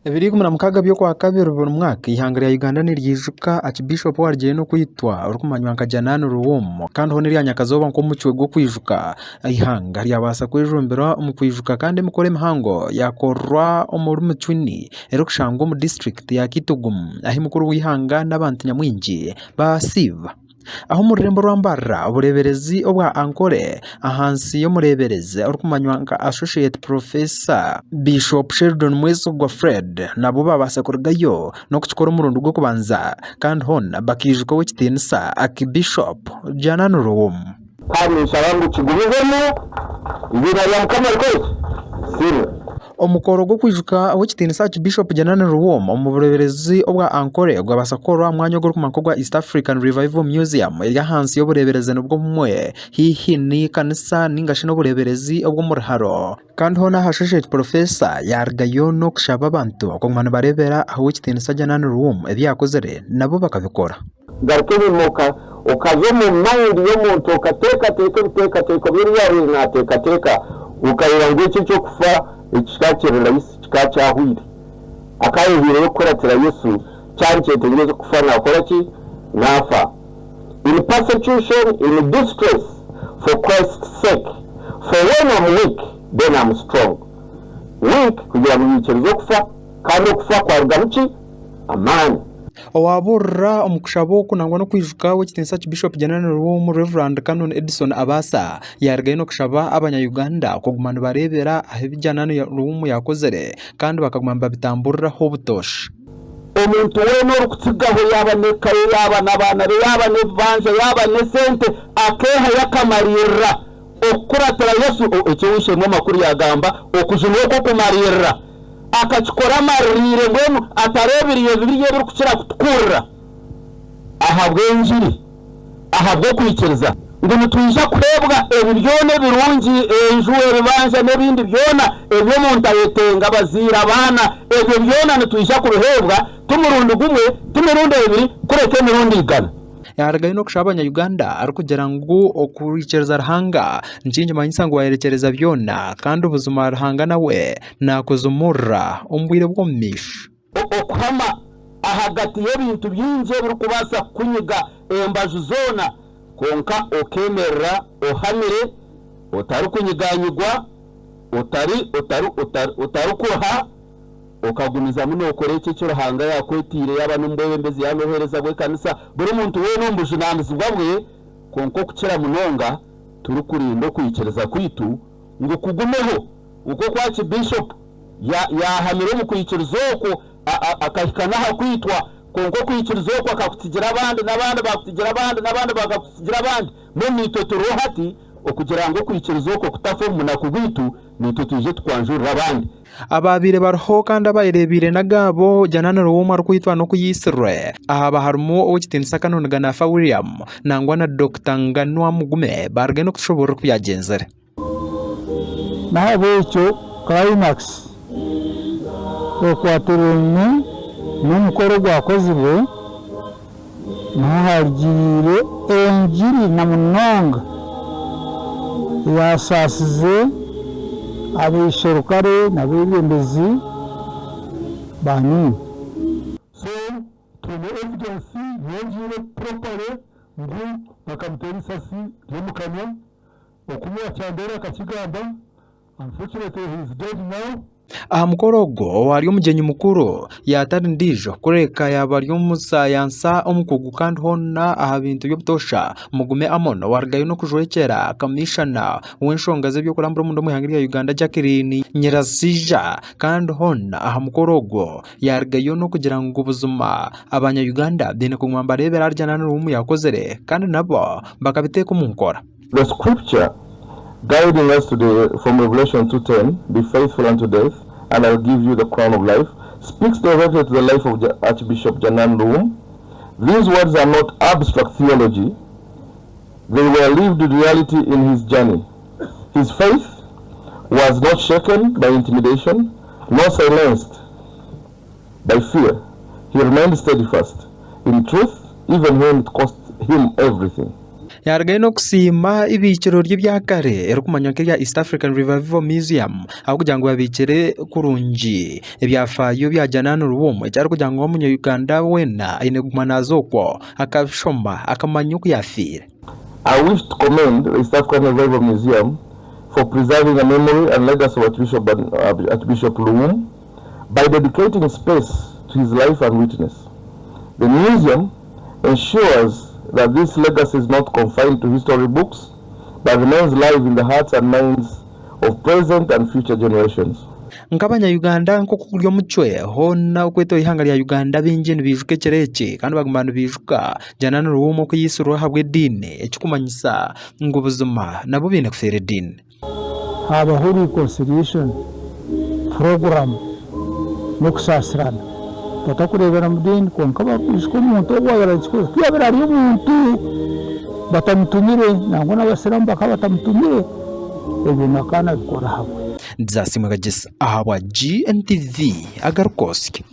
Ebiro 16 by'Okwakabiri buri mwaka, eihanga rya Uganda niryijuka Archbishop owarugire n'okwitwa orikumanywa nka Janan Luwum kandi hoona erya nyakazooba nk'omucwe gw'okwijuka. Eihanga ryabaasa kwejumbira omu kwijuka kandi emikoro emihango yaakorwa omuri Mucwini erikushangwa omu disiturikiti ya Kitgum ahi mukuru w'eihanga n'abantu nyamwingi baasiiba. Aho omu rurembo rwa Mbarara obureeberezi obwa Ankole ahansi y'omureeberezi orikumanywa nka Associate Professor Bishop Sheldon Mwesigwa Fred nabo baabaasa kurugayo n'okukikora omurundi gw'okubanza kandi hoona bakaijuka ow'ekitiinisa Archbishop Janan Luwum. Kandi ninshaba ngu kigumizemu, eiziina rya Mukama rikore ki? Risiimwe. Omukoro gw'okwijuka ow'ekitiinisa Archbishop Janani Luwum omu bureeberezi obwa Ankole gwabaasa kukorwa aha mwanya ogurikumanywa nk'ogwa East African Revival Museum eri ahansi y'obureeberezi nibwo bumwe haihi n'ekanisa ninga shi n'obureeberezi obw'omu ruharo. Kandi hoona Associate Professor yaarugayo n'okushaba abantu kuguma nibareebera aha ow'ekitiinisa Janani Luwum ebi yaakozire nabo bakabikora. Garuka enyima okaza omu mind y'omuntu okateekateeka ebiteekateeko bye ebi yaabaire naateekateeka, okareeba ngu eki eky'okufa eki kikaba kiri rahisi, kikaba kyahwaire. Akaayehaireyo kukuratira Yesu, kyaba nikyetengyesa okufa naakora ki? Naafa. In persecution, in distress, for Christ's sake, for when am weak, then am strong. Weak kugira ngu yaikiriza okufa, kandi okufa kwarugamu ki? Amaani. Owaabuurira omu kushaba oku nangwa n'okwijuka ow'ekitiinisa Archbishop General w'omu Rev. Canon Edison Abaasa yaarugayo n'okushaba abanya-Uganda kuguma nibareebera aha ebi Janan Luwum yaakozire kandi bakaguma nibabitamburiraho obutoosha. Omuntu weena orikutsigaho yaaba n'eka ye, yaaba n'abaana be, yaaba n'ebibanja, yaaba n'esente, akeehayo akamariirira okukuratira Yesu, eki ow'eishe-emwe amakuru yaagamba, okujunwa okw'okumariirira. Akakikora amaririire mbwenu atareebire ebibi bye ebirikukira kutukurira ahabw'engiri, ahabw'okwikiriza ngu nitwija kuheebwa ebi byona ebirungi, enju, ebibanja n'ebindi byona ebi omuntu ayetenga, abazaire, abaana, ebyo byona nitwija kubiheebwa, ti murundi gumwe, ti mirundi ebiri, kureka emirundi igana. Yaarugayo n'okushaba abanya-Uganda arikugira ngu okwikiriza Ruhanga nikimanyisa ngu waayerekyereza byona kandi buzima Ruhanga nawe naakuzimurira omu bwire bw'omumaisho. Okuhama ahagati y'ebintu bingi ebirikubaasa kukunyiga embaju zoona, kwonka okeemerera ohamire, otarikunyiganyigwa, otari, otari, otari, otarikuruha, okagumizamu nookora ekyo eki Ruhanga yaakwetiire, yaaba n'omubwebembezi, yaaba n'obuheereza bw'ekanisa, buri muntu weena omu bujunaanizibwa bwe, kwonka okukira munonga turikurinda okwikiriza kwaitu ngu kugumeho, nk'oku Archbishop ya, yaahamire omu kwikiriza okwo, a, a, akahika n'aha kwitwa, kwonka okwikiriza okwo akakutsigira abandi, n'abandi baakutsigira abandi, n'abandi bakakutsigira abandi. Mbwenu naitwe turiho hati okugira ngu okwikiriza okwo kutafa omu bunaku bwaitu, naitwe twije tukwanjurire abandi. Abaabaire bariho kandi abayereebeire n'agaabo Janani Luwum arikwitwa n'oku yaitsirwe. Aha harimu Ow'ekitiinisa Canon Ganafa William nangwa na Dokita Nganwa Mugume baarugayo n'okutushoboorora oku byagyenzire. N'ahabw'ekyo climax ekwatiraine n'omukoro ogwakozirwe niho harugiire engiri na munonga eyasaasize abaisherukare n'abeebembezi ba Nyumu. So twine evidence yongiire properly ngu bakamuteera eisasi ry'omu kanwa. Oku Kyandera akakigamba, Unfortunately he is dead now. Aha mukoro ogwo owaari omugyenyi mukuru yaatari ndiijo kureka yaaba ari omusayansa omukugu kandi hoona aha bintu by'obutoosha Mugume Amon owarugayo n'okujwekyera Kamishana w'enshonga z'ebyokurambura omunda omu ihanga rya Uganda Jacqueline Nyirasija kandi hoona aha mukoro ogwo yaarugayo n'okugira ngu buzima abanya Uganda baine kuguma nibareebera ahari Janan Luwum yaakozire kandi nabo bakabiteeka omu nkora. The scripture guiding us today from Revelation 2:10, Be faithful unto death, and I will give you the crown of life, speaks directly to the life of Archbishop Janan Luwum. These words are not abstract theology, they were lived reality in his journey. His faith was not shaken by intimidation, nor silenced by fear. He remained steadfast in truth, even when it cost him everything. Yaarugayo n'okusiima eibiikiro ry'ebyakare erikumanywa nk'erya East African Revival Museum ahabw'okugira ngu babiikire kurungi ebyafaayo bya Janan Luwum eki arikugira ngu omunya-Uganda weena aine kuguma naaza okwo akabishoma akamanya oku yaafiire. I wish to commend the East African Revival Museum for preserving the memory and legacy of Archbishop Luwum by dedicating space to his life and witness. The museum ensures that this legacy is not confined to history books but remains live in the hearts and minds of present and future generations. Nk'abanya-Uganda nk'oku guri omucwe, hoona okwetoroora eihanga rya Uganda baingi nibaijuka ekiro eki kandi baguma nibaijuka Janani Luwum oku yaitsirwe ahabw'ediini ekikumanyisa ngu buzima nabo baine kufeera ediini. Haabaho reconciliation program n'okusaasirana batakureebera mu diini kwonka barikwijuka omuntu ogu owaabaire arikukora ku yaabaire ari omuntu batamutumire nangwa n'abasiraamu bakaba batamutumire ebyo akaba nabikora ahabwe. Zasimwe Kagisa ahabwa GNTV agarikosya.